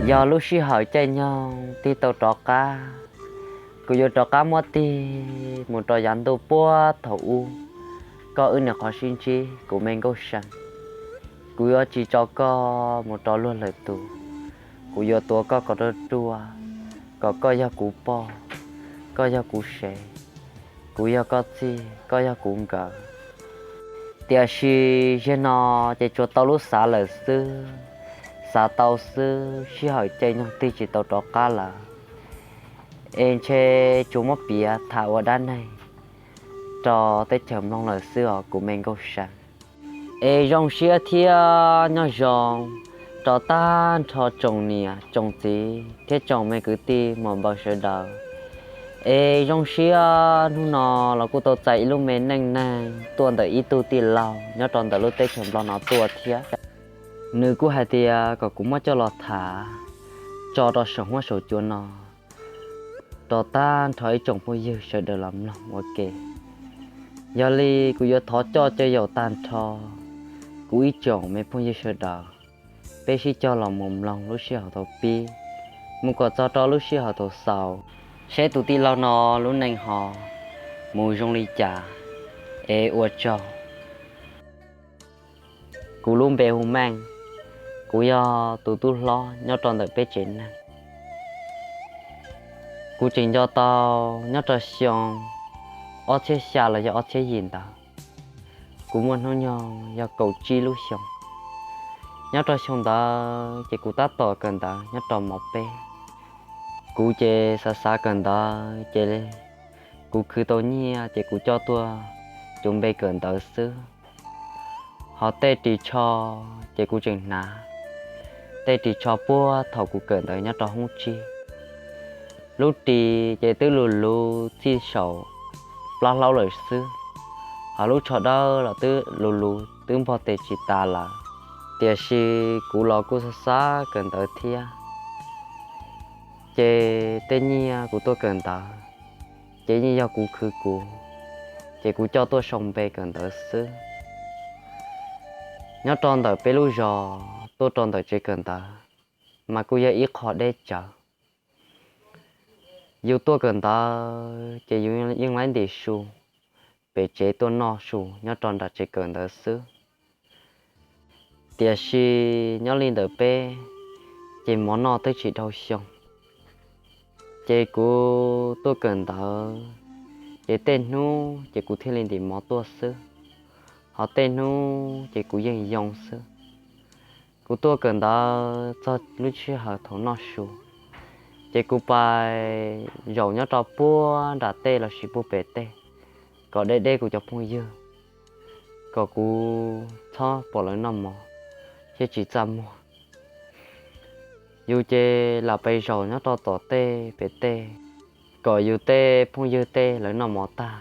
Yog lub sij hawm caij nyoog tig tau rov qab, kuv yuav rov qab muab tig mus rau yav ntuj puag thaum ub. Koj wb nyuam qhuav sib ntsib kuv me nkauj seev, kuv yuav tsis tso koj mus rau luag lwm tus. Kuv yuav tuav koj kom ruaj ruaj, kom koj yog kuv poj, koj yog kuv sev, kuv yog koj txij, koj yog kuv nkawm. Tiam sis zaum no ces tsuas tau lub xav lawm xwb, xav tau xwb, sij hawm caij nyoog tig tsis tau rov qab lawm, es ntshe tsuas muab piav tham ua dab neeg rau teb chaws mloog lawm xwb os kuv me nkauj seev. Es zoo siab thiab nyob zoo rau tag nrho tsoom niam tsoom txiv thiab tsoom me kwv tij muam npawg sawv daws. Es zoo siab hnub no los kuj tau txais ib lub me neej neeg tuaj ntawm ib tug tij laug nyob rau ntawm lub teb chaws Nplog no tuaj thiab. Nws kuj hais tias kom kuv muab coj los tham tso rau saum huab saum cua no rau tag nrho ib tsoom phooj ywg sawv daws los mloog ua ke. Yog li kuv yuav thov coj caw yaum tag nrho kuv ib tsoom me phooj ywg sawv daws, peb sib cog los mus mloog lub sij hawm thaum pib mus kom txog rau lub sij hawm thaum xaus, seb tus tij laug no lub neej ho mus zoo li cas. Es ua tsaug. Kuv lub npe hu Meej, kuv yog tus tub hlob nyob rau ntawm peb tsev neeg. Kuv tseem nco tau nyob rau xyoo ob txhiab xya los yog ob txhiab yim ntawd, kuv muaj hnub nyoog yog kaum tsib lub xyoo. Nyob rau xyoo ntawd ces kuv tab tom kawm ntawv nyob rau mos peb. Kuv ces xav xav kawm ntawv ces kuv khwv tau nyiaj ces kuv coj tuaj cuv npe kawm ntawv xwb. Ho tej ris tsho ces kuv tseem hnav tej ris tsho puag thaum kuv kawm ntawv nyob rau hoob tsib. Lub ris ces twb luv luv txij saum plab hlaub lawm xwb, ho lub tsho dawb los twb luv luv twb npog tes tsis tas lawm. Tiam sis kuv los kuj xav xav kawm ntawv thiab, ces tej nyiaj kuv tuaj kawm ntawv ces yeej yog kuv khwv kuv, ces kuv coj tuaj sau npe kawm ntawv xwb. Nyob rau ntawm peb lub zos tuaj rau ntawm tsev kawm ntawv mas kuj yog ib qho deb tsawv. Yus tuaj kawm ntawv ces yus yeej laib ntim su pem tsev tuaj noj su nyob rau nram tsev kawm ntawv xwb. Tiam sis nyob li ntawm peb ces mov noj twb tsis dhau xyoo, ces kuv tuaj kawm ntawv ces tej hnub ces kuv thiaj li ntim mov tuaj xwb, ho tej hnub ces kuv yeej yoo xwb. Kuv tuaj kawm ntawv txog lub sij hawm thaum noj su, ces kuv pais zaum nyob rau puag nram tej lossis puag pem tej kom deb deb kuv cov phooj ywg, kom kuv txhob pom lawv noj mov thiab tsis txaj muag. Yus ces lam pais zaum nyob rau tom tej pem tej kom yus tej phooj ywg tej lawv noj mov tag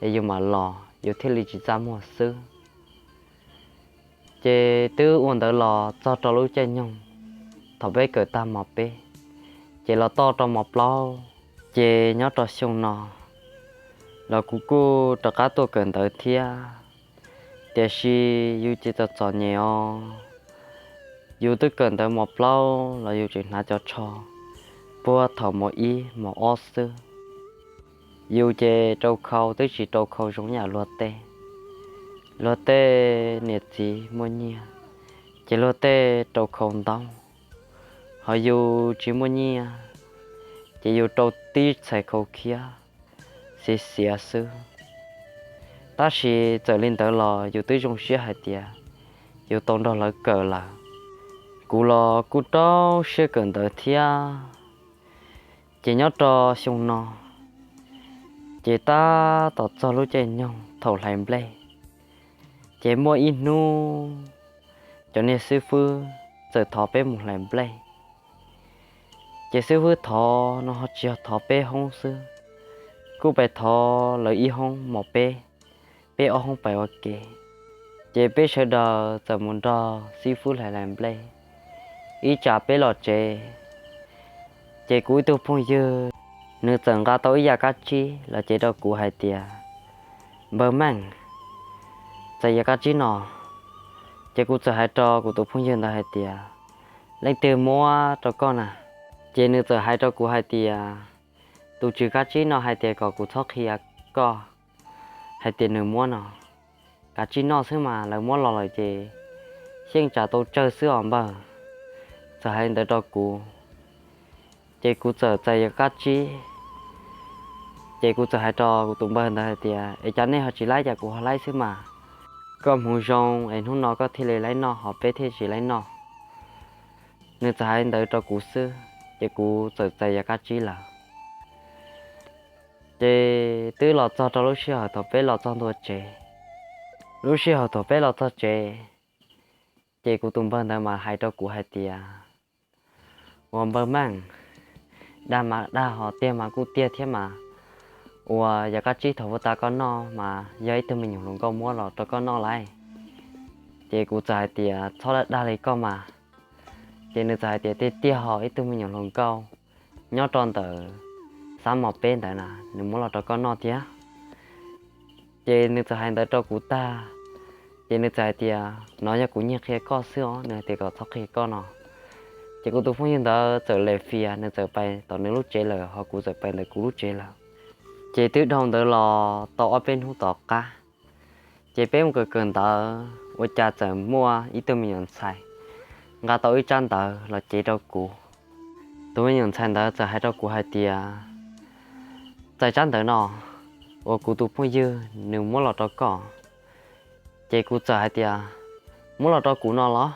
es yus mam los yus thiaj li tsis txaj muag xwb. Ces twb ua ntawd los txog rau lub caij nyoog thaum peb kawm tag mos peb, ces los txog rau mos plaub, ces nyob rau xyoo no los kuv kuj rov qab tuaj kawm ntawv thiab. Tiam sis yus ces txom txom nyem os, yus twb kawm ntawv mos plaub los yus tseem hnav cov tsho puag thaum mos ib mos ob xwb. Yus ces rau khau twb tsis rau khau zoo yam luag tej. Luag tej niam txiv muaj nyiaj ces luag tej rau khau ntau, ho yus tsis muaj nyiaj ces yus rau tib txhais khau khiab xiav xiav xwb. Tab sis txawm li ntawd los yus twb zoo siab hais tias yus tau nrog lawv kawm lawm. Kuv los kuj rau siab kawm ntawv thiab. Ces nyob rau xyoo no ces tab tom txog lub caij nyoog thaum hlais nplej, ces muaj ib hnub cov niag xib fwb txawm thov peb mus hlais nplej. Ces xib fwb thov no ho tsis yog thov peb hoob xwb, kuj pais thov lawv ib hoob mos peb, peb ob hoob pais ua ke. Ces peb sawv daws txawm mus nrog xib fwb hlais hlais nplej. Ib tsam peb los tsev, ces kuv ib tug phooj ywg nws txawm nqa tau ib yam kab tsib los cev rau kuv hais tias, Npawg Meej, txais yam kab tsib no. Ces kuv txawm hais rau kuv tus phooj ywg ntawd hais tias, leej twg muab rau koj na? Ces nws txawm hais rau kuv hais tias, tus tswv kab tsib no hais tias kom kuv txhob qhia koj hais tias nws muab no. Kab tsib noj xwb mas lawv muab los lawm ces yeej tsam tau tsawg xwb os npawg. Txawm hais ntawd rau kuv, ces kuv txawm txais yam kab tsib. Ces kuv txawm hais rau kuv tus npawg ntawd hais tias, es cas nej ho tsis laib cas kuv ho laib xwb mas. Koj hmoov zoo es hnub no koj thiaj li laib noj ho peb thiaj tsis laib noj. Nws txawm hais ntawd rau kuv xwb, ces kuv txawm txais yam kab tsib lawm. Ces twb los txog rau lub sij hawm thaum peb los txog ntua tsev. Lub sij hawm thaum peb los txog tsev, ces kuv tus npawg ntawd mas hais rau kuv hais tias, ua npawg Meej, dag mas dag ho tiag mas kuj tiag thiab mas, ua yam kab tsib thaum ub tas koj noj mas yog ib tug me nyuam hluas nkauj muab los rau koj noj lauj. Ces kuv txawm hais tias, txhob dag li koj mas. Ces nws txawm hais tias, tiag tiag ho ib tug me nyuam hluas nkauj nyob rau ntawm xab mos peb ntawd na, nws muab los rau koj noj thiab. Ces nws txawm hais ntawd rau kuv tag, ces nws txawm hais tias, no yog kuv nyiag qhia koj xwb os, nws hais tias kom txhob qhia koj no. Ces kuv tus phooj ywg ntawd txawm lem fias, nws txawm pais tom nws lub tsev lawm ho kuv txawm pais ntawm kuv lub tsev lawm. Ces twb dhau ntawd los tau ob peb hnub tom qab, ces peb mus kawm kawm ntawv ua cas txawm muaj ib tug me nyuam ntxhais nqa tau ib tsab ntawv los cev rau kuv. Tus me nyuam ntxhais ntawd txawm hais rau kuv hais tias, txais tsab ntawv no uas kuv tus phooj ywg nws muab los rau koj. Ces kuv txawm hais tias, muab los rau kuv no los?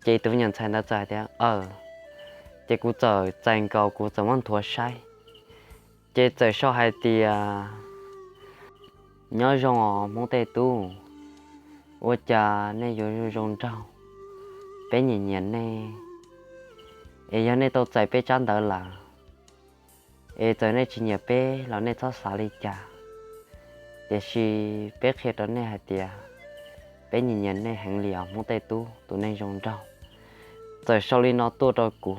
Ces tus me nyuam ntxhais ntawd txawm hais tias, aw. Ces kuv txawm txais nkaus kuv txawm muab nthuav saib, ces txawm sau hais tias, nyob zoo os Hmoob tej tub, ua cas nej yuav zoo zoo nraug, peb nyiam nyiam nej, es yog nej tau txais peb tsab ntawv lawm, es txawm nej tsis nyiam peb los nej txhob xav li cas, tiam sis peb qhia rau nej hais tias peb nyiam nyiam nej heev li os Hmoob tej tub tus neeg zoo nraug. Txawm sau li no tuaj rau kuv,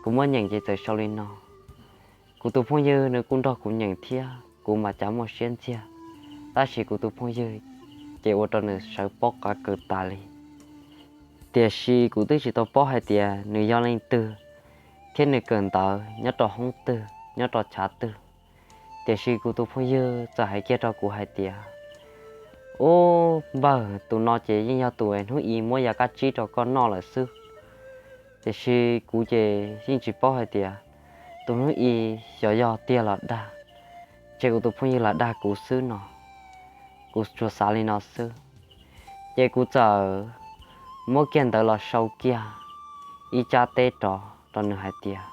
kuv muab nyeem ces txawm sau li no. Kuv tus phooj ywg nws kuj nrog kuv nyeem thiab kuv mas cas muaj siab ntxiag, tab sis kuv tus phooj ywg ces ua rau nws sawv pob qa kawg tas li. Tiam sis kuv twb tsis tau paub hais tias nws yog leej twg thiab nws kawm ntawv nyob rau hoob twg nyob rau chav twg. Tiam sis kuv tus phooj ywg txawm hais kiag rau kuv hais tias, ub npawg, tus no ces yeej yog tus hnub i muab yam kab tsib rau koj noj lawm xwb. Tiam sis kuv ces yeej tsis paub hais tias tus hnub i xyov yog tiag los dag, ces kuv tus phooj ywg los dag kuv xwb no. Kuv tsuas xav li no xwb. Ces kuv txawm muab kiag ntawv los sau kiag ib tsab teb rov rau nws hais tias,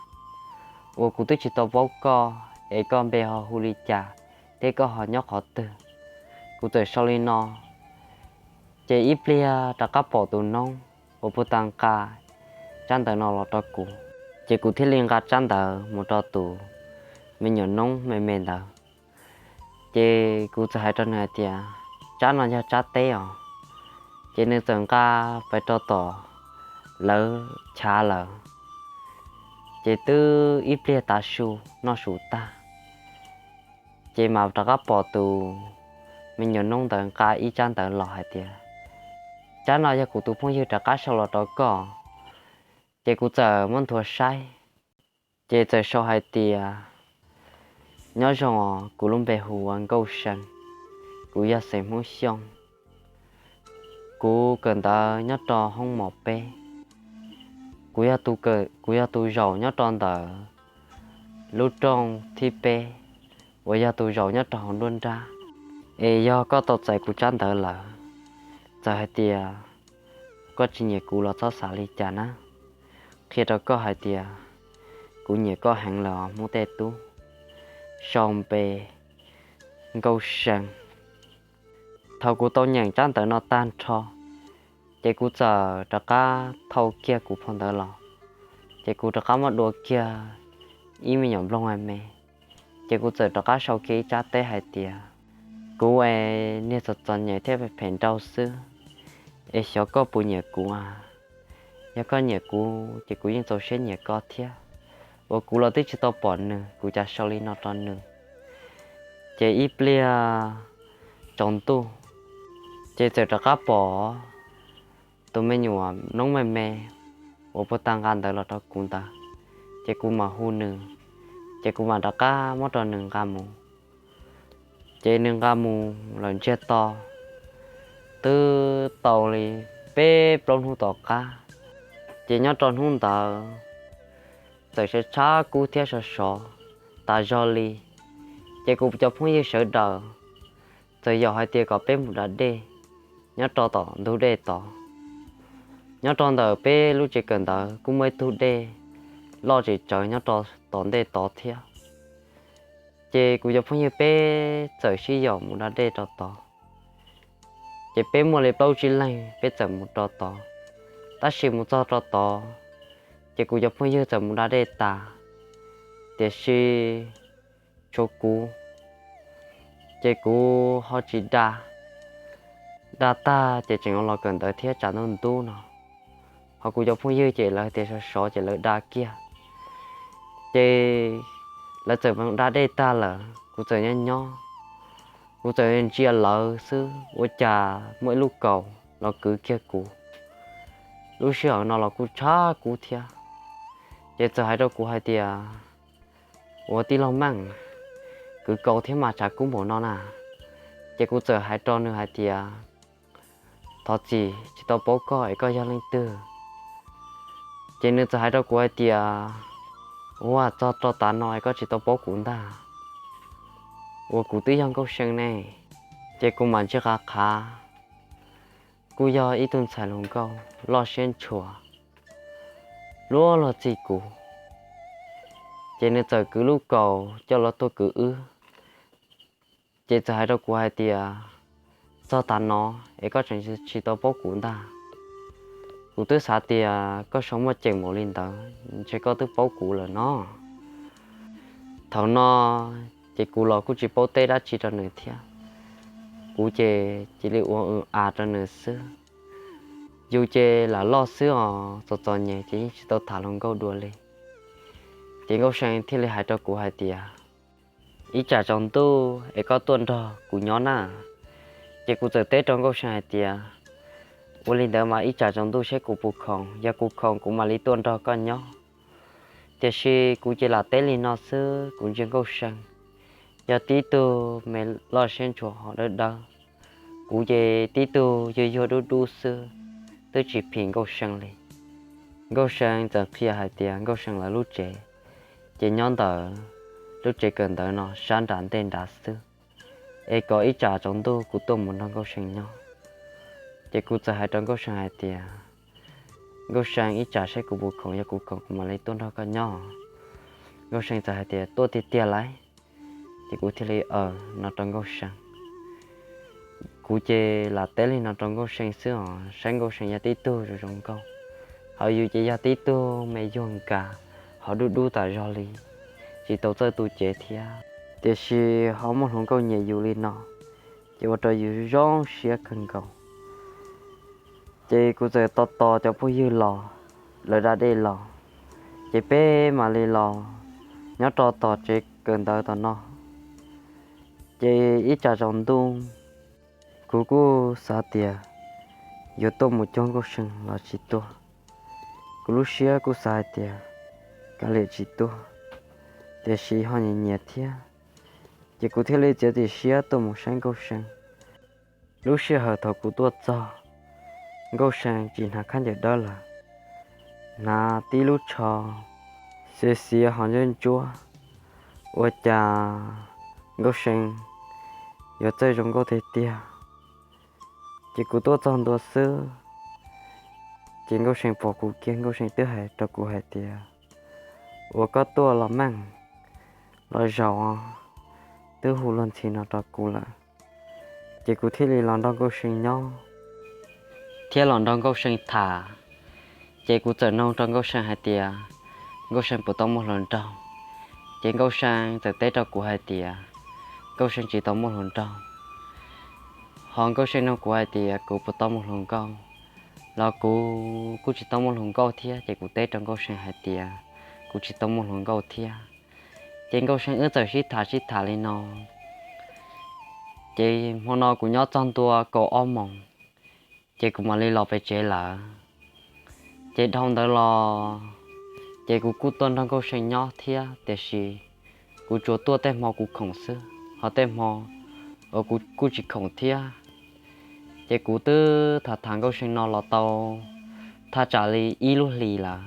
uas kuv twb tsis tau paub koj es koj npe ho hu li cas thiab koj ho nyob qhov twg. Kuv txawm sau li no, ces ib pliag rov qab pom tus noob uas puag ta nqa tsab ntawv no los rau kuv, ces kuv thiaj li nqa tsab ntawv mus rau tus me nyuam noob me me ntawd. Ces kuv txawm hais rau nws hais tias, tsab no yog tsab teb os. Ces nws txawm nqa pais rau tom lawv chav lawm. Ces twb ib pliag tav su noj su tag, ces mas rov qab pom tus me nyuam noob ntawd nqa ib tsab ntawv los hais tias, tsab no yog kuv tus phooj ywg rov qab sau los rau koj. Ces kuv txawm muab nthuav saib, ces txawm sau hais tias, nyob zoo os, kuv lub npe hu ua Nkauj See, kuv yog xeem Hmoob Xyooj, kuv kawm ntawv nyob rau hoob mos peb, kuv yog tus zaum nyob rau ntawm lub rooj thib peb uas yog tus zaum nyob rau hauv nruab nrab. Es yog koj tau txais kuv tsab ntawv lawm, txawm hais tias koj tsis nyiam kuv los txhob xav li cas na. Qhia rau koj hais tias kuv nyiam koj heev lawm os Hmoob tej tub, sau npe Nkauj See. Thaum kuv tau nyeem tsab ntawv no tag nrho, ces kuv txawm rov qab thau kiag kuv phau ntawv los, ces kuv rov qab muab dua kiag ib me nyuam nplooj me me, ces kuv txawm rov qab sau kiag ib tsab teb hais tias, kuv es niag txom txom nyem thiab phem nrau xwb, es xyov koj puas nyiam kuv a. Yog koj nyiam kuv ces kuv yeej txaus siab nyiam koj thiab. Uas kuv los twb tsis tau pom nws, kuv cas sau li no rau nws. Ces ib pliag tsaus ntuj, ces txawm rov qab pom tus me nyuam noob me me uas puag ta nqa ntawv los rau kuv ntawd. Ces kuv mam hu nws, ces kuv mam rov qab muab rau nws nqa mus. Ces nws nqa mus lawm ntsiag to, twb tau li peb plaub hnub tom qab. Ces nyob rau hnub ntawd txawm tshav tshav kub thiab sov sov tas zog li. Ces kuv cov phooj ywg sawv daws txawm yaum hais tias kom peb mus da dej nyob rau tom ntug dej tod. Nyob rau ntawm peb lub tsev kawm ntawv kuj muaj ib tug dej loj tsis tsawg nyob rau tom ntej tod thiab. Ces kuv cov phooj ywg peb txawm sib yaum mus da dej rau tod. Ces peb muaj li plaub tsib leeg peb txawm mus rau tod. Tab sis mus txog rau tod, ces kuv cov phooj ywg txawm mus da dej tas, tiam sis tshuav kuv, ces kuv ho tsis da. Da tag ces tseem los kawm ntawv thiab tsam ntuj ntub no, ho kuv cov phooj ywg ces lawv tias sov sov ces lawv da kiag. Ces lawv txawm da dej tag lawm, kuv txawm nyob nyob, kuv txawm ntsia lawv xwb ua cas muaj ib lub kaus los kwv kiag kuv. Lub sij hawm no los kuj tshav kub thiab, ces txawm hais rau kuv hais tias, ua tij laug Meej, kwv kaus thiab mas tshav kub npaum no na. Ces kuv txawm hais rau nws hais tias, thov txim, tsis tau paub koj es koj yog leej twg. Ces nws txawm hais rau kuv hais tias, ua txog rau tav no es koj tsis tau paub kuv ntag, uas kuv twb yog Nkauj See ne. Ces kuv mam ntsia qhov qhav, kuj yog ib tug ntxhais hluas nkauj loj siab ntshua, luag luag txij kuv. Ces nws txawm kwv lub kaus coj los tuaj kwv wb, ces txawm hais rau kuv hais tias, txog tav no es koj tseem tsis tau paub kuv ntag. Kuv twb xav tias koj sau muaj ceem npaum li ntawd ntshe koj twb paub kuv lawm no. Thaum no ces kuv los kuj tsis paub teb dab tsi rau nws thiab, kuv ces cia li ua w as rau nws xwb. Yus ces lam loj xwb os, txom txom nyem ces yeej tsis tau tham hluas nkauj dua li. Ces Nkauj See thiaj li hais rau kuv hais tias, ib tsam tsaus ntuj es koj tuaj nrog kuv nyob na. Ces kuv txawm teb rau Nkauj See hais tias, ua li ntawd mas ib tsam tsaus ntuj seb kuv puas khoom, yog kuv khoom kuv mam li tuaj nrog koj nyob. Tiam sis kuv ces lam teb li no xwb, kuv ntsia Nkauj See yog tib tug me loj siab ntshua ho dawb dawb. Kuv ces tib tug yuag yuag dub dub xwb, twb tsis phim Nkauj See li. Nkauj See txawm qhia hais tias Nkauj See lawv lub tsev ces nyob ntawm lub tsev kawm ntawv no sab nram ntej nrad xwb, es kom ib tsam tsaus ntuj kuv tuaj mus nrog Nkauj See nyob. Ces kuv txawm hais rau Nkauj See hais tias, Nkauj See, ib tsam seb kuv puas khoom, yog kuv khoom kuv mam li tuaj nrog koj nyob. Nkauj See txawm hais tias, tuaj tiag tiag lauj? Ces kuv thiaj li aws no rau Nkauj See. Kuv ces lam teb li no rau Nkauj See xwb os, saib Nkauj See yog tib tug zoo zoo nkauj, ho yus ces yog tib tug me yuag nkas, ho dub dub tas zog li, tsis tau txawj tu cev thiab, tiam sis ho muaj hluas nkauj nyiam yus li no, ces ua rau yus zoo siab kawg nkaus. Ces kuv txawm tos tos cov phooj ywg los, lawv da dej los, ces peb mam li los nyob rau tom tsev kawm ntawv tom no. Ces ib tsam tsaus ntuj, kuv kuj xav tias yuav tuaj mus cuag Nkauj See los tsis tuaj. Kuv lub siab kuj xav hais tias kav liam tsis tuaj, tiam sis ho nyiam nyiam thiab, ces kuv thiaj li txiav txim siab tuaj mus saib Nkauj See. Lub sij hawm thaum kuv tuaj txog, Nkauj See tsis hnav khaub ncaws dawb lawm, hnav tib lub tsho xiav xiav ho ntsuab ntsuab, ua cas Nkauj See yuav txawj zoo nkauj tiag tiag. Ces kuv tuaj txog ntua xwb, ces Nkauj See pom kuv kiag, Nkauj See twb hais rau kuv hais tias, ua koj tuaj los Meej, los zaum, twb hu luag ntxhi no rau kuv lawm. Ces kuv thiaj li los nrog Nkauj See nyob thiab los nrog Nkauj See tham. Ces kuv txawm nug rau Nkauj See hais tias, Nkauj See puas tau muaj hluas nraug? Ces Nkauj See txawm teb rau kuv hais tias, Nkauj See tsis tau muaj hluas nraug. Ho Nkauj See nug kuv hais tias kuv puas tau muaj hluas nkauj, los kuv kuj tsis tau muaj hluas nkauj thiab. Ces kuv teb rau Nkauj See hais tias, kuv tsis tau muaj hluas nkauj thiab. Ces Nkauj See wb txawm sib tham sib tham li no. Ces hmo no kuv nyob txog ntua kaum ob moos, ces kuv mam li los pem tsev lawm. Ces dhau ntawd los ces kuv kuj tuaj nrog Nkauj See nyob thiab, tiam sis kuv tsuas tuaj tej hmo kuv khoom xwb, ho tej hmo uas kuv kuj tsis khoom thiab. Ces kuv twb tham tham Nkauj See no los tau thaj tsam li ib lub hlis lawm.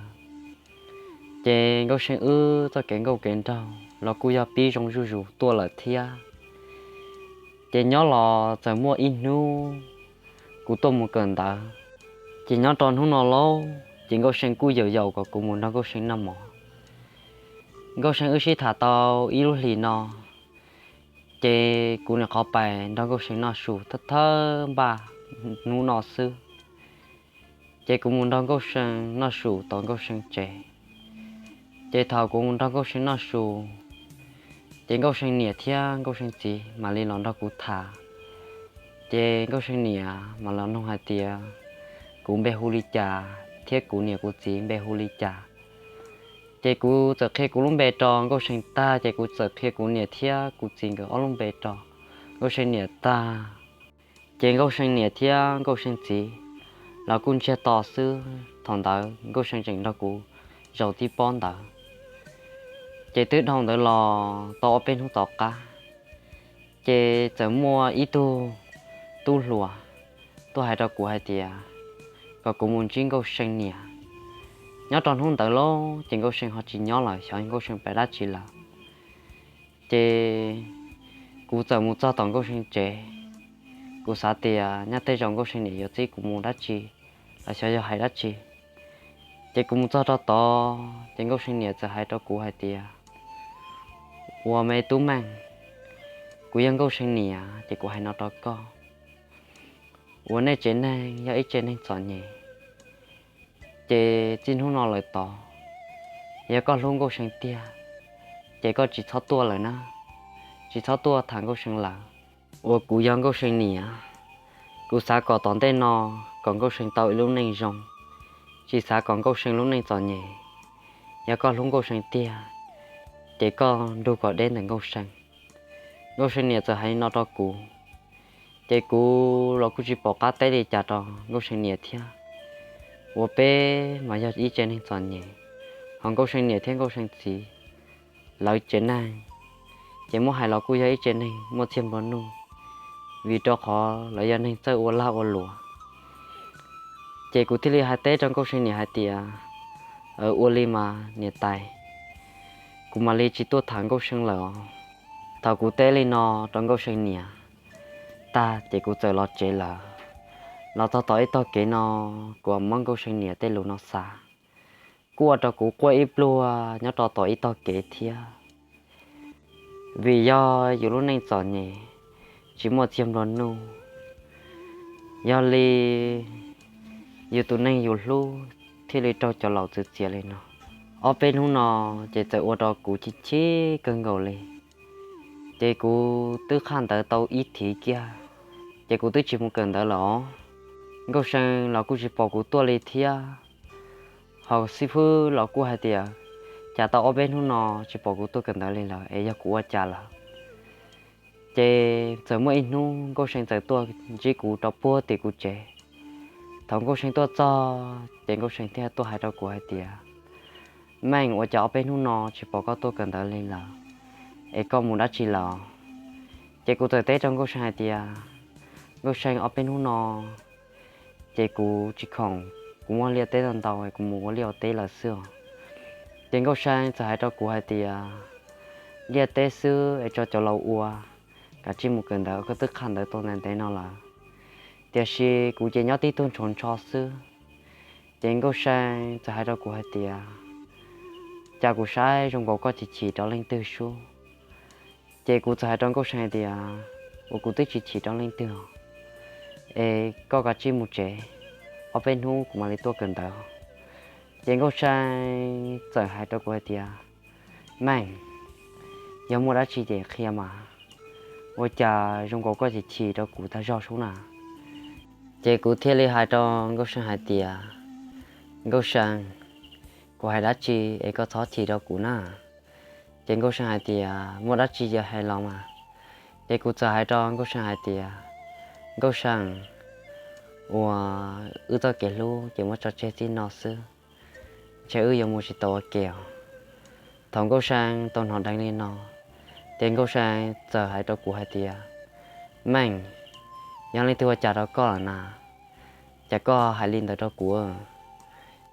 Ces Nkauj See wb txoj kev nkauj kev nraug los kuj yog pib zoo zuj zus tuaj lawm thiab. Ces nyob los txawm muaj ib hnub kuv tuaj mus kawm ntawv, ces nyob rau hnub no lauj, ces Nkauj See kuj yaum yaum kom kuv mus nrog Nkauj See noj mov. Nkauj See wb sib tham tau ib lub hlis no, ces kuv nim qhov pais nrog Nkauj See noj su thawj thawj npaj hnub no xwb. Ces kuv mus nrog Nkauj See noj su tom Nkauj See tsev. Ces thaum kuv mus nrog Nkauj See noj su, ces Nkauj See niam thiab Nkauj See txiv mam li los nrog kuv tham. Ces Nkauj See niam mam los nug hais tias kuv npe hu li cas thiab kuv niam kuv txiv npe hu li cas. Ces kuv txawm qhia kuv lub npe rau Nkauj See tag, ces kuv txawm qhia kuv niam thiab kuv txiv nkawd ob lub npe rau Nkauj See niam tag. Ces Nkauj See niam thiab Nkauj See txiv los kuj ntsiag to xwb. Thaum ntawd Nkauj See tseem nrog kuv zaum tib pob ntawd. Ces twb dhau ntawd los tau ob peb hnub tom qab, ces txawm muaj ib tug tub hluas tuaj hais rau kuv hais tias kom kuv mus ntsib Nkauj See niam. Nyob rau hnub ntawd lauj, ces Nkauj See ho tsis nyob lawm, xyov Nkauj See pais dab tsi lawm. Ces kuv txawm mus txog tom Nkauj See tsev. Kuv xav tias nyaj tej zaum Nkauj See niam yuav txib kuv mus dab tsi los xyov yog hais dab tsi. Ces kuv mus txog rau tod, ces Nkauj See niam txawm hais rau kuv hais tias, Ua me tub Meej, kuv yog Nkauj See niam ces kuv hais no rau koj, uas nej tsev neeg yog ib tsev neeg txom nyem, ces txij hnub no lawm tod, yog koj hlub Nkauj See tiag, ces koj tsis txhob tuaj lawm na, tsis txhob tuaj tham Nkauj See lawm. Uas kuv yog Nkauj See niam, kuv xav kom tom ntej no kom Nkauj See tau ib lub neej zoo, tsis xav kom Nkauj See lub neej txom nyem. Yog koj hlub Nkauj See tiag, ces koj nrug kom deb ntawm Nkauj See. Nkauj See niam txawm hais li no rau kuv, ces kuv los kuj tsis pom qab teb li cas rau Nkauj See niam thiab. Uas peb mas yog ib tsev neeg txom nyem, ho Nkauj See niam thiab Nkauj See txiv lawv tsev neeg, ces muab hais los kuj yog ib tsev neeg muaj txiag nplua nuj, vim rau qhov lawv yog neeg txawj ua lag ua luam. Ces kuv thiaj li hais teb rau Nkauj See niam hais tias, Ua li mas niam tais, kuv mam li tsis tuaj tham Nkauj See lawm os. Thaum kuv teb li no rau Nkauj See niam tag, ces kuv txawm los tsev lawm. Los txog tom ib tog kev no, kuv muab Nkauj See niam tej lus no xav, kuj ua rau kuv quaj ib pluag nyob rau tom ib tog kev thiab. Vim yog yus lub neej txom nyem, tsis muaj txiag nplua nuj, yog li yus tus neeg yus hlub thiaj li raug cov laus txwv txiav li no. Ob peb hnub no ces txawm ua rau kuv chim chim kawg nkaus li. Ces kuv twb qhaj ntawv tau ib thiv kiag, ces kuv twb tsis mus kawm ntawv lawm os. Nkauj See los kuj tsis pom kuv tuaj li thiab. Ho xib fwb los kuj hais tias, cas tau ob peb hnub no tsis pom kuv tuaj kawm ntawv li lawm es yog kuv ua cas lawm. Ces txawm muaj ib hnub Nkauj See txawm tuaj ntsib kuv rau puag tim kuv tsev. Thaum Nkauj See tuaj txog ces Nkauj See thiaj tuaj hais rau kuv hais tias, Meej, ua cas ob peb hnub no tsis pom koj tuaj kawm ntawv li lawm, es koj mus dab tsi lawm? Ces kuv txawm teb rau Nkauj See hais tias, Nkauj See, ob peb hnub no ces kuv tsis khoom, kuv muaj liaj teb ntau ntau es kuv mus ua liaj ua teb lawm xwb os. Ces Nkauj See txawm hais rau kuv hais tias, Liaj teb xwb es tso cov laus ua, kav tsij mus kawm ntawv, koj twb qhaj ntawv tau ntev ntev no lawm, tiam sis kuv ces nyob tib tug ntshauv ntsho xwb. Ces Nkauj See txawm hais rau kuv hais tias, Cas kuv saib zoo nkaus koj chim chim rau leej twg sub? Ces kuv txawm hais rau Nkauj See hais tias, Uas kuv twb tsis chim rau leej twg, es koj kav tsij mus tsev, ob peb hnub kuv mam li tuaj kawm ntawv. Ces Nkauj See txawm hais rau kuv hais tias, Meej, yog muaj dab tsi ces qhia mas, ua cas zoo nkaus koj chim chim rau kuv tag zog sub na? Ces kuv thiaj li hais rau Nkauj See hais tias, Nkauj See, kuv hais dab tsi es koj txhob chim rau kuv na? Ces Nkauj See hais tias, Muaj dab tsi ces hais los mas. Ces kuv txawm hais rau Nkauj See hais tias, Nkauj See, uas wb txoj kev hlub ces muab tso tseg txij no xwb. ntshe wb yuav mus tsis tau ua ke os. Thaum Nkauj See tau hnov dheev li no, ces Nkauj See txawm hais rau kuv hais tias, Meej, yog leej twg ua cas rau koj lawm na? Cas koj hais li ntawd rau kuv?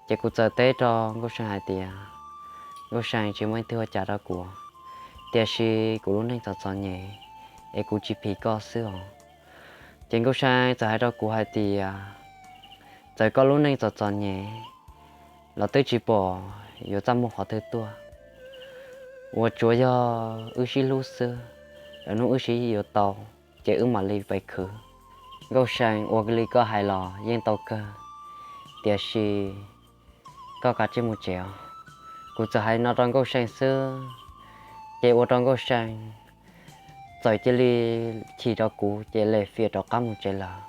Ces kuv txawm teb rau Nkauj See hais tias, Nkauj See, tsis muaj leej twg ua cas rau kuv, tiam sis kuv lub neej txom txom nyem es kuv tsis phim koj xwb os. Ces Nkauj See txawm hais rau kuv hais tias, Txawm koj lub neej txom txom nyem los twb tsis pom yuav txaj muag qhov twg tuaj, uas tsuav yog wb sib hlub xwb, lwm hnub wb sib yuav tau ces wb mam li pais khwv. Nkauj See, ua li koj hais los yeej tau kawg, tiam sis koj kav tsij mus tsev os. Kuv txawm hais no rau Nkauj See xwb, ces ua rau Nkauj See txawm cia li chim rau kuv ces lem fiam rov qab mus tsev lawm.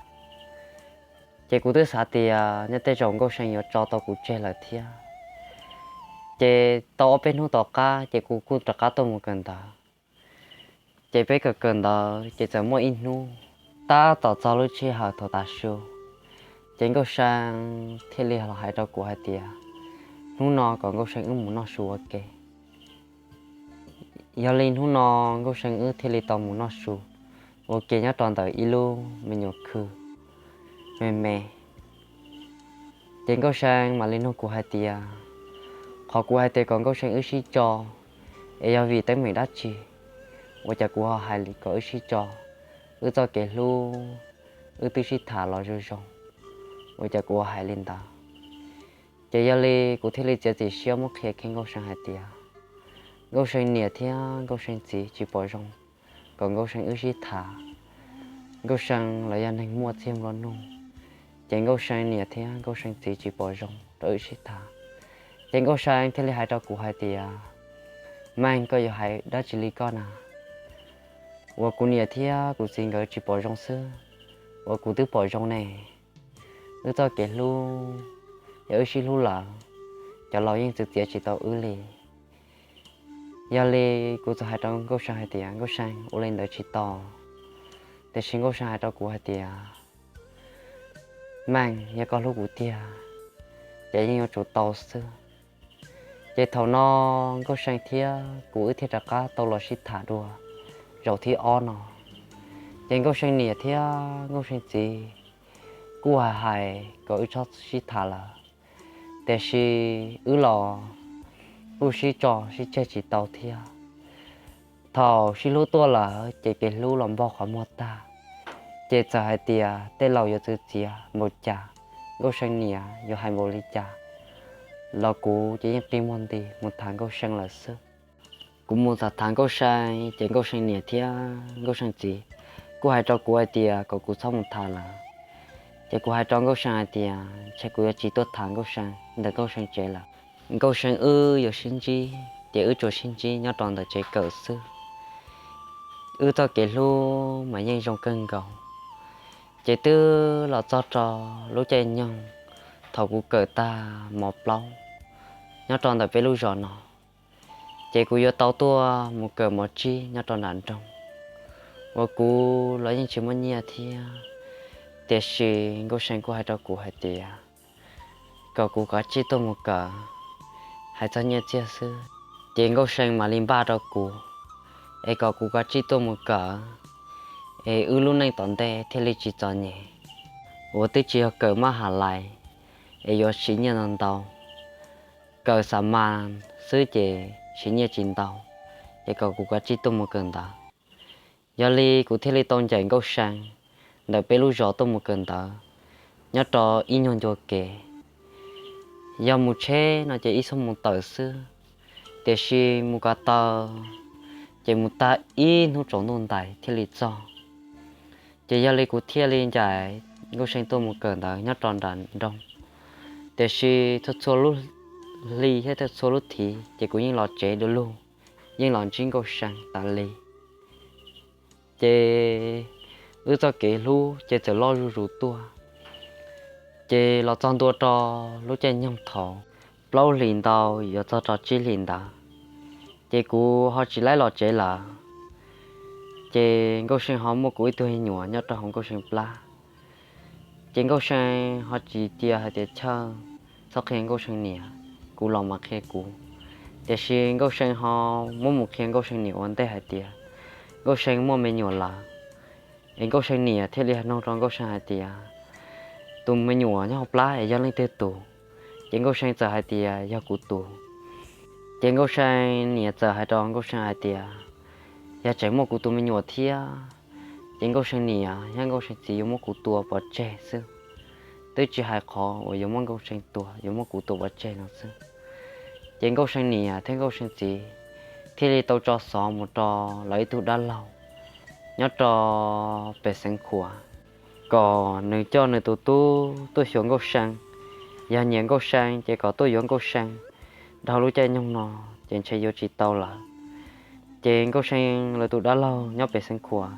Ces kuv twb xav tias nyob tej zaum Nkauj See yuav tso tau kuv tseg lawm thiab. Ces tau ob peb hnub tom qab ces kuv kuj rov qab tuaj mus kawm ntawv. Ces peb kawm kawm ntawv ces txawm muaj ib hnub, tab tom txog lub sij hawm thaum tav su, ces Nkauj See thiaj li los hais rau kuv hais tias, hnub no kom Nkauj See wb mus noj su ua ke. Yog li hnub no Nkauj See wb thiaj li tau mus noj su ua ke nyob rau ntawm ib lub me nyuam khw me me. Ces Nkauj See mam li nug kuv hais tias, qhov kuv hais tias kom Nkauj See wb sib tso, es yog vim teeb meem dab tsi? Ua cas kuv ho hais kom wb sib tso? Wb txoj kev hlub, wb twb sib tham los zoo zoo, ua cas kuv hais li ntawd? Ces yog li kuv thiaj li txiav txim siab muab qhia kiag Nkauj See hais tias, Nkauj See niam thiab Nkauj See txiv tsis pom zoo kom Nkauj See wb sib tham. Nkauj See los yog neeg muaj txiag nplua nuj, ces Nkauj See niam thiab Nkauj See txiv tsis pom zoo rau wb sib tham. Ces Nkauj See thiaj li hais rau kuv hais tias, Meej, koj yuav hais dab tsi li koj na? Uas kuv niam thiab kuv txiv nkawd tsis pom zoo xwb, uas kuv twb pom zoo ne. Wb txoj kev hlub, yog wb sib hlub lawm, cov laus yeej txwv txiav tsis tau wb li. Yog li kuv txawm hais rau Nkauj See hais tias, Nkauj See, ua li ntawd tsis tau. Tiam sis Nkauj See hais rau kuv hais tias, Meej, yog koj hlub kuv tiag, ces yeej yuav tsum tau xwb. Ces thaum no Nkauj See thiab kuv wb thiaj rov qab tau los sib tham dua zaum thib ob no. Ces Nkauj See niam thiab Nkauj See txiv kuj hais hais kom wb txhob sib tham lawm, tiam sis wb los kuj sib tso sib tseg tsis tau thiab. Thaum sib hlub tuaj lawm ces kev hlub los npog qhov muag tag, ces txawm hais tias tej laus yuav txwv txiav npaum cas, Nkauj See niam yuav hais npaum li cas, los kuv ces yeej qi muag nti mus tham Nkauj See lawm xwb. Kuv mus tham tham Nkauj See ces Nkauj See niam thiab Nkauj See txiv kuj hais rau kuv hais tias kom kuv txhob mus tham lawm. Ces kuv hais rau Nkauj See hais tias ntshe kuv yuav tsis tuaj tham Nkauj See ntawm Nkauj See tsev lawm. Nkauj See wb yuav sib ntsib ces wb tsuas sib ntsib nyob rau ntawm tsev kawm xwb. Wb txoj kev hlub mas yeej zoo kawg nkaus. Ces twb los txog rau lub caij nyoog thaum kuv kawm tag mos plaub nyob rau ntawm peb lub zos no, ces kuv yuav tau tuaj mus kawm mos tsib nyob rau nram nroog, uas kuv los yeej tsis muaj nyiaj thiab. Tiam sis Nkauj See kuj hais rau kuv hais tias kom kuv kav tsij tuaj mus kawm, hais txog nyiaj txiag xwb ces Nkauj See mam li npaj rau kuv, es kom kuv kav tsij tuaj mus kawm, es wb lub neej tom ntej thiaj li tsis txom nyem. Uas twb tsis yog kawm maj has lais es yuav siv nyiaj ntau ntau, kawm xa mas xwb ces siv nyiaj tsis ntau, ces kom kuv kav tsij tuaj mus kawm ntawv. Yog li kuv thiaj li tau ncaim Nkauj See ntawm peb lub zos tuaj mus kawm ntawv nyob rau ib nyuag ncua kev. Yog mus tsheb no ces ib xuab moos tawm xwb, tiam sis mus ko taw ces mus tag ib hnub tsaus ntuj ntais thiaj li txog. Ces yog li kuv thiaj li ncaim Nkauj See tuaj mus kawm ntawv nyob rau nram nroog. Tiam sis txhua txhua lub hli thiab txhua txhua lub thiv ces kuv yeej los tsev du lug, yeej los ntsib Nkauj See tas li. Ces wb txoj kev hlub ces txawm loj zuj zus tuaj. Ces los txog ntua rau lub caij nyoog thaum plaub hlis ntau yuav txog rau tsib hlis ntawd, ces kuv ho tsis laib los tsev lawm. Ces Nkauj See ho muaj kuv ib tug me nyuam nyob rau hauv Nkauj See plab. Ces Nkauj See ho tsis cia hais tias Chawj txhob qhia Nkauj See niam, kuv los mas qhia kuv. Tiam sis Nkauj See ho muab mus qhia Nkauj See niam ua ntej hais tias Nkauj See muaj me nyuam lawm. Es Nkauj See niam thiaj li hais nug rau Nkauj See hais tias, tus me nyuam nyob hauv plab es yog leej twg tus? Ces Nkauj See txawm hais tias yog kuv tus. Ces Nkauj See niam txawm hais rau Nkauj See hais tias, yog tseem muaj kuv tus me nyuam thiab, ces Nkauj See niam thiab Nkauj See txiv yuav muab kuv tua pov tseg xwb. Twb tsis hais qhov uas yuav muab Nkauj See tua, yuav muab kuv tua pov tseg no xwb. Ces Nkauj See niam thiab Nkauj See txiv thiaj li tau tso xov mus rau lawv ib tug dab laug nyob rau pem Xeev Khuam, kom nws coj nws tus tub tuaj xyuas Nkauj See. Yog nyiam Nkauj See ces kom tuaj yuav Nkauj See. Dhau lub caij nyoog no ces ntshe yuav tsis tau lawm. Ces Nkauj See lawv tus dab laug nyob pem Xeev Khuam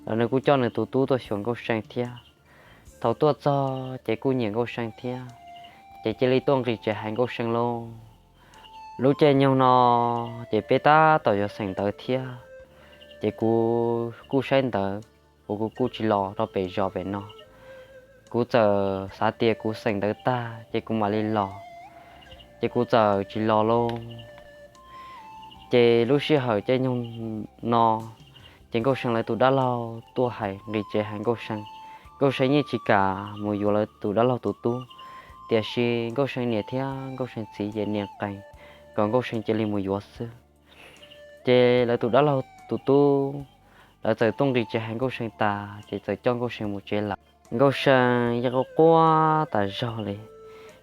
los nws kuj coj nws tus tub tuaj xyuas Nkauj See thiab. Thaum tuaj txog ces kuj nyiam Nkauj See thiab, ces cia li tuaj nqis tsev hais Nkauj See lauj. Lub caij nyoog no ces peb tab tom yuav xeem ntawv thiab, ces kuv kuj saib ntawv uas kuv kuj tsis los rau pem zos pem no. Kuv txawm xav tias kuv xeem ntawv tag ces kuv mam li los, ces kuv txawm tsis los lauj. Ces lub sij hawm caij nyoog no, ces Nkauj See lawv tus dab laug tuaj hais nqis tsev hais Nkauj See. Nkauj See yeej tsis kam mus yuav lawv tus dab laug tus tub, tiam sis Nkauj See niam thiab Nkauj See txiv ces nias qees kom Nkauj See cia li mus yuav xwb. Ces lawv tus dab laug tus tub, lawv txawm tuaj nqis tsev hais Nkauj See tas ces txawm coj Nkauj See mus tsev lawm. Nkauj See yeej quaj quaj tas zog li,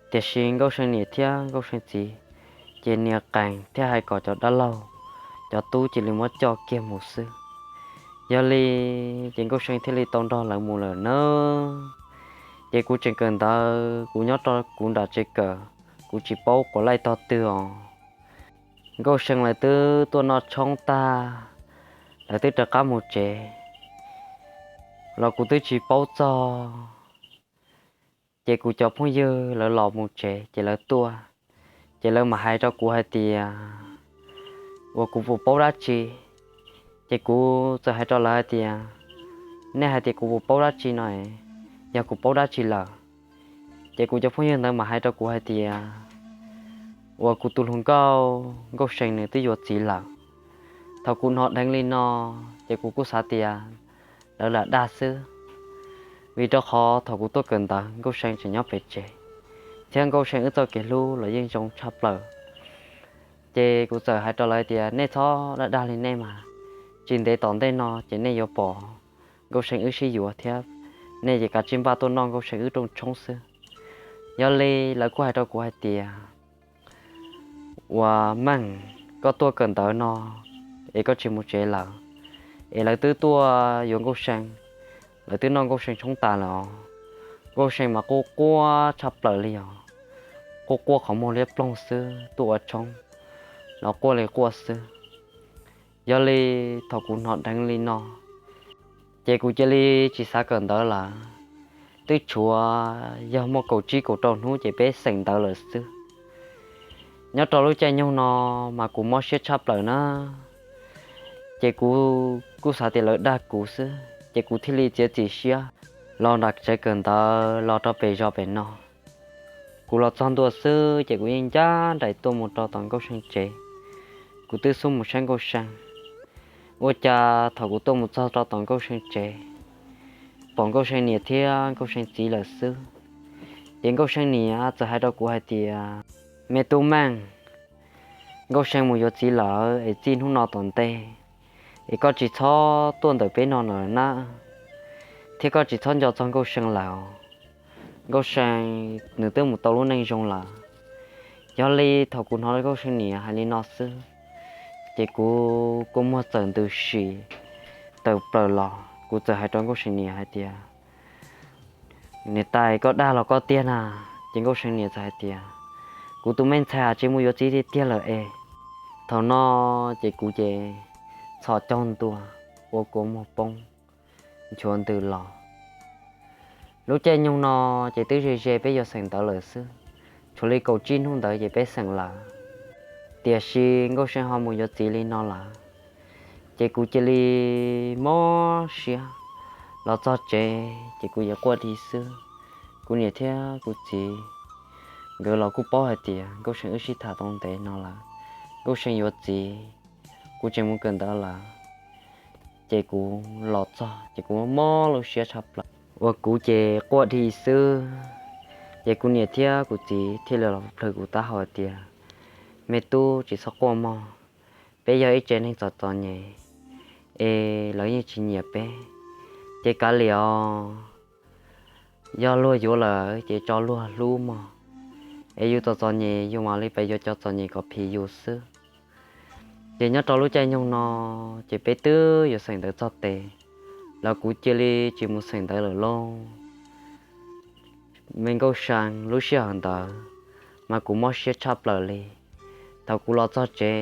tiam sis Nkauj See niam thiab Nkauj See txiv ces nias qees thiab hais kom cov dab laug, cov tub cia li muab coj kiag mus xwb. Yog li ces Nkauj See thiaj li tau nrog lawv mus lawm nawb. Ces kuv tseem kawm ntawv, kuv nyob rau kuv nram tsev kawm, kuv tsis paub quav laij tog twg os. Nkauj See lawv twb tuaj noj tshoob tag, lawv twb rov qab mus tsev los kuv twb tsis paub txog. Ces kuv cov phooj ywg lawv los mus tsev ces lawv tuaj, ces lawv mam hais rau kuv hais tias, uas kuv puas paub dab tsi? Ces kuv txawm hais rau lawv hais tias, nej hais tias kuv puas paub dab tsi no, yog kuv paub dab tsi lawm? Ces kuv cov phooj ywg ntawd mam hais rau kuv hais tias, uas kuv tus hluas nkauj Nkauj See nws twb yuav txiv lawm. Thaum kuv hnov dheev li no, ces kuv kuj xav tias lawv lam dag xwb, vim rau qhov thaum kuv tuaj kawm ntawv Nkauj See tseem nyob pem tsev, thiab Nkauj See wb txoj kev hlub los yeej zoo tshaj plaws. Ces kuv txawm hais rau lawv tias, nej txhob dag dag li nej mas, tsis ntev tom ntej no ces nej yuav pom Nkauj See wb sib yuav thiab, nej ces kav tsij npaj tuaj noj Nkauj See wb rooj tshoob xwb. Yog li lawv kuj hais rau kuv hais tias, uas Meej, koj tuaj kawm ntawv no es koj tsis mus tsev lawm, es lawv twb tuaj yuav Nkauj See, lawv twb noj Nkauj See tshoob tas lawm os. Nkauj See mas quaj quaj tshaj plaws li os, quaj quaj qhov muag liab ploog xwb, tuaj ua tshoob los quaj li quaj xwb. Yog li thaum kuv hnov dheev li no, ces kuv cia li tsis xav kawm ntawv lawm. Twb tshuav yog muaj kaum tsib kaum rau hnub ces peb xeem ntawv lawm xwb. Nyob rau lub caij nyoog no mas kuv mob siab tshaj plaws na, ces kuv kuj xav tias lawv dag kuv xwb, ces kuv thiaj li txiav txim siab los nram tsev kawm ntawv los rau pem zos pem no. Kuv los txog ntua xwb ces kuv yeej ncaj nraim tuaj mus rau tom Nkauj See tsev. Kuv twb xub mus saib Nkauj See. Ua cas thaum kuv tuaj mus txog rau tom Nkauj See tsev, pom Nkauj See niam thiab Nkauj See txiv lawm xwb. Ces Nkauj See niam txawm hais rau kuv hais tias, me tub Meej, Nkauj See mus yuav txiv lawm es txij hnub no tom ntej es koj tsis txhob tuaj ntawm peb no lawm na, thiab koj tsis txhob nco txog Nkauj See lawm. Nkauj See nws twb mus tau lub neej zoo lawm. Yog li thaum kuv hnov Nkauj See niam hais li no xwb, ces kuv kua muag txawm ntws sim tawm plaws los, kuv txawm hais rau Nkauj See niam hais tias, niam tais, koj dag los koj tiag na? Ces Nkauj See niam txawm hais tias, kuv tus me ntxhais tsis mus yuav txiv tiag tiag lawm es. Thaum no ces kuv ces txhos caug ntua, ua kua muag poob, nchuav ntws los. Lub caij nyoog no ces twb ze ze peb yuav xeem ntawv lawm xwb, tshuav li kaum tsib hnub ntawd ces peb xeem lawm. Tiam sis Nkauj See ho mus yuav txiv li no lawm, ces kuv cia li mob siab. Los txog tsev ces kuv yuav quaj di xwb, kuv niam thiab kuv txiv Nkawd los kuj paub hais tias Nkauj See wb sib tham tau ntev no lawm, Nkauj See yuav txiv, kuv tseem mus kawm ntawv lawm. Ces kuv los txog ces kuv mob lub siab tshaj plaws, uas kuv ces quaj dhi xwb. Ces kuv niam thiab kuv txiv thiaj li los plhws kuv taub hau hais tias, me tub, tsis txhob quaj mog, peb yog ib tsev neeg txom txom nyem, es lawv yeej tsis nyiam peb, ces kav liam os. Yog luag yuav lawm ces tso luag hlub mog, es yus txom txom nyem yus mam li pes yuav cov txom nyem kom phim yus xwb. Ces nyob rau lub caij nyoog no, ces peb twb yuav xeem ntawv txog tes, los kuv cia li tsis mus xeem ntawv lawm lauj. Me Nkauj See, lub sij hawm ntawd mas kuv mob siab tshaj plaws li. Thaum kuv los txog tsev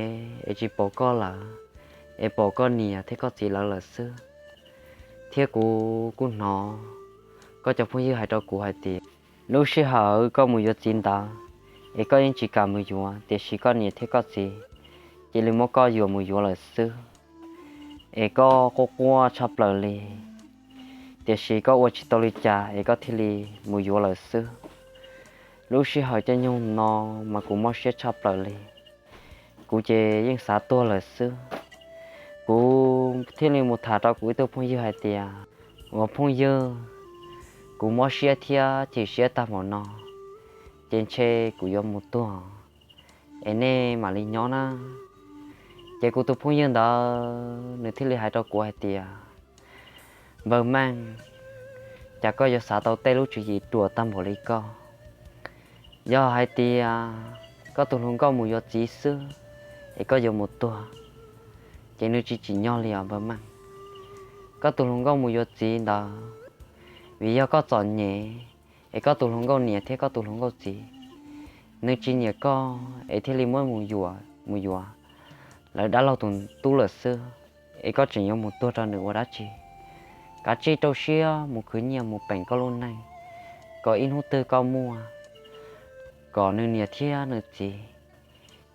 es tsis pom koj lawm, es pom koj niam thiab koj txiv lawv lawm xwb, thiab kuv kuj hnov koj cov phooj ywg hais rau kuv hais tias, lub sij hawm koj mus yuav txiv ntawd, es koj yeej tsis kam mus yuav, tiam sis koj niam thiab koj txiv cia li muab koj yuam mus yuav lawm xwb, es koj quaj quaj tshaj plaws li, tiam sis koj ua tsis tau li cas es koj thiaj li mus yuav lawm xwb. Lub sij hawm caij nyoog no mas kuv mob siab tshaj plaws li. Kuv ces yeej xav tuag lawm xwb. Kuv thiaj li mus tham rau kuv ib tug phooj ywg hais tias, ua phooj ywg, kuv mob siab thiab chim siab tag npaum no, ces ntshe kuv yuav mus tuag, es nej mam li nyob na. Ces kuv tus phooj ywg ntawd nws thiaj li hais rau kuv hais tias, npawg Meej, cas koj yuav xav tau tej lub tswv yim ruam tag npaum li koj? Yog hais tias koj tus hluas nkauj mus yuav txiv xwb, es koj yuav mus tuag, ces nws tsis tsim nyog li os npawg Meej. Koj tus hluas nkauj mus yuav txiv ntawd, vim yog koj txom nyem, es koj tus hluas nkauj niam thiab koj tus hluas nkauj txiv, nws tsis nyiam koj es thiaj li muab mus yuam, mus yuav lawv dab laug tus tub lawm xwb, es koj tseem yuav mus tuag rau nws ua dab tsi? Kav tsij rau siab mus khwv nyiaj mus peem koj lub neej, kom ib hnub twg koj muaj, kom nws niam thiab nws txiv,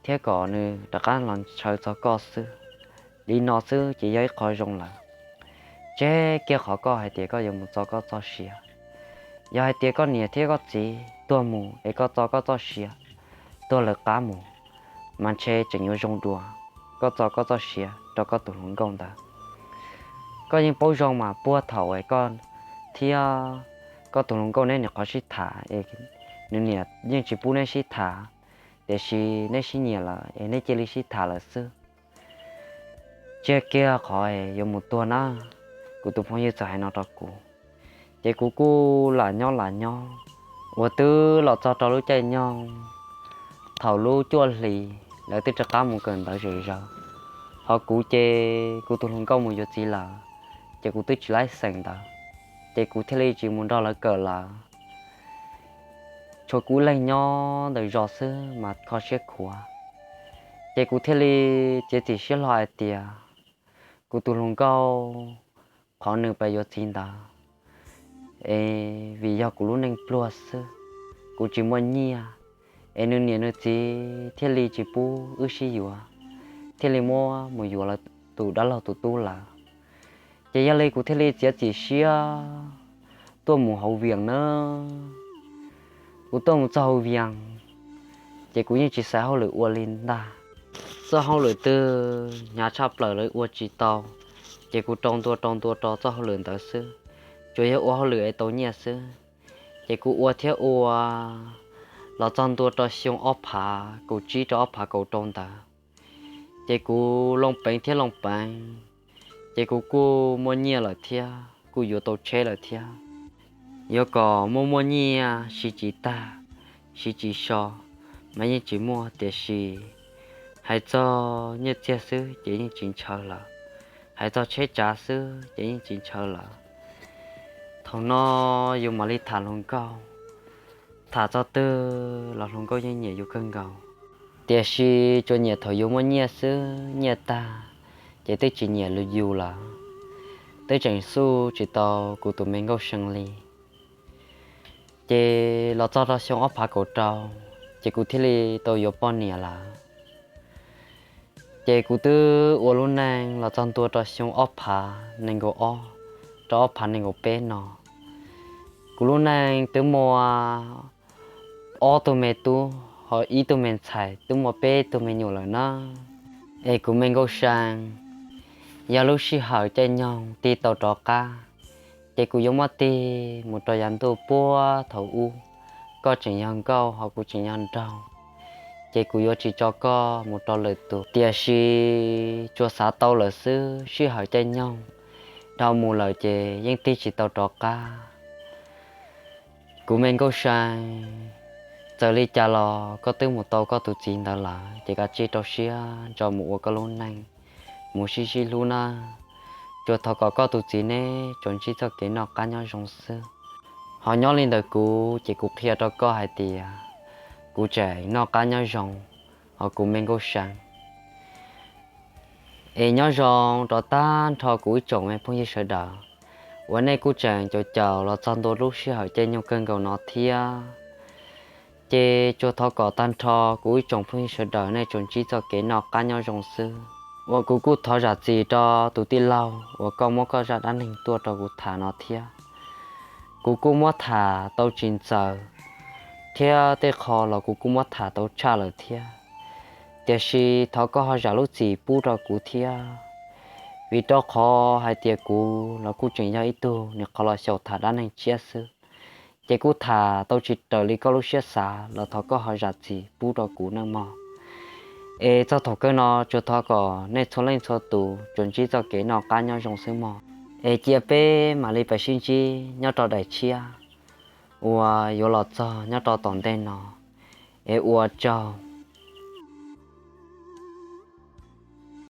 thiab kom nws rov qab los ntshaw txog koj xwb. Li no xwb ces yog ib qho zoo lawm. Tseg kiag qhov koj hais tias koj yuav mus txo koj txoj sia. Yog hais tias koj niam thiab koj txiv tuag mus es koj txo koj txoj sia tuag lawv qab mus, mas ntshe tseem yuav zoo dua koj txo koj txoj sia rau koj tus hluas nkauj ntawd. Koj yeej paub zoo mas puag thaum es koj thiab koj tus hluas nkauj neb nyuam qhuav sib tham es nws niam yeej tsis pub neb sib tham, tiam sis neb sib nyiam lawm es neb cia li sib tham lawm xwb. Tseg kiag qhov yuav mus tuag na. Kuv tus phooj ywg txawm hais no rau kuv, ces kuv kuj lam nyob lam nyob. Uas twb los txog rau lub caij nyoog, thaum lub cuaj hlis lawv twb rov qab mus kawm ntawv zom zaws, ho kuv ces kuv tus hluas nkauj mus yuav txiv lawm, ces kuv twb tsis laib xeem ntawv, ces kuv thiaj li tsis mus nrog lawv kawm lawm. Tshuav kuv ib leeg nyob ntawm zos xwb mas kho siab khuav, ces kuv thiaj li txiav txim siab hlo hais tias kuv tus hluas nkauj, qhov nws pais yuav txiv ntawd es vim yog kuv lub neej pluag xwb, kuv tsis muaj nyiaj, es nws niam nws txiv thiaj li tsis pub wb sib yuav, thiaj li muab mus yuav lawv tus dab laug tus tub lawm. Ces yog li kuv thiaj li txiav txim siab tuaj mus hauv Vias na. Kuv tuaj mus txog hauv Vias, ces kuv yeej tsis xaiv hauj lwm ua li ntag. Txoj hauj lwm twg hnyav tshaj plaws lawv ua tsis tau, ces kuv rau ntua rau ntua rau txoj hauj lwm ntawd xwb, tsuas yog ua hauj lwm es tau nyiaj xwb. Ces kuv ua thiab ua, los txog ntua rau xyoo ob phav kaum tsib rau ob phav kaum rau ntawd, ces kuv loo peev thiab loo peev, ces kuv kuj muaj nyiaj lawm thiab kuj yuav tau tsheb lawm thiab. Yuav kom muaj muaj nyiaj siv tsis tag, siv tsis so, mas yeej tsis muaj, tiam sis hais txog nyiaj txiag xwb ces yeej tsis ntshaw lawm, hais txog tsheb tsav xwb ces yeej tsis ntshaw lawm. Thaum no yus mam li tham hluas nkauj, tham txog twg los hluas nkauj yeej nyiam yus kawg nkaus, tiam sis tsuas nyiam thaum yus muaj nyiaj xwb, nyiaj tag ces twb tsis nyiam yus lawm, twb tseem xub tsis tau kuv tus me nkauj See li. Ces los txog rau xyoo ob phav kaum rau, ces kuv thiaj li tau yuav poj niam lawm. Ces kuv twb ua lub neej los txog ntua rau xyoo ob phav nees nkaum ob rau ob phav nees nkaum peb no, kuv lub neej twb muaj ob tug me tub ho ib tug me ntxhais twb muaj peb tug me nyuam lawm na. Es kuv me Nkauj See, yog lub sij hawm caij nyoog tig tau rov qab, ces kuv yuav muab tig mus rau yav ntuj puag thaum ub, koj tseem yog nkauj ho kuv tseem yog nraug, ces kuv yuav tsis tso koj mus rau lwm tus. Tiam sis tsuas xav tau lawm xwb, sij hawm caij nyoog dhau mus lawm ces yeej tig tsis tau rov qab. Kuv me Nkauj See, txawm li cas los koj twb mus tau koj tus txiv ntawd lawm, ces kav tsij rau siab ntso mus ua koj lub neej, mus sib sib hlub nawb. Tsuas thov kom koj tus txiv neb tsuas ntsib txoj kev noj qab nyob zoo xwb. Ho nyob li ntawm kuv ces kuv qhia rau koj hais tias kuv tseem noj qab nyob zoo, ho kuv me Nkauj See es nyob zoo rau tag nrho kuv ib tsoom me phooj ywg sawv daws uas nej kuj tseem caum caum los txog ntua lub sij hawm caij nyoog kawg nkaus no thiab. Ces tsuas thov kom tag nrho kuv ib tsoom phooj ywg sawv daws nej tsuas ntsib txoj kev noj qab nyob zoo xwb. Uas kuv kuj thov zam txim rau tus tij laug uas koj muab koj zaj dab neeg tuaj rau kuv tham no thiab. Kuv kuj muab tham tau tsis ntxaws, thiab tej qho los kuv kuj muab tham tau tshaj lawm thiab. Tiam sis thov koj ho zam lub txim pub rau kuv thiab, vim rau qhov hais tias kuv los kuj tseem yog ib tug nyuam qhuav los xyaum tham dab neeg tshiab xwb, ces kuj tham tau tsis raws li koj lub siab xav los thov koj ho zam txim pub rau kuv nawb mog. Es txog thaum kawg no tsuas thov kom nej txhua leej txhua tus tsuas ntsib txoj kev noj qab nyob zoo xwb mog. Es cia peb mam li pais sib ntsib nyob rau daim tshiab uas yuav los txog nyob rau tom ntej no. Es ua tsaug.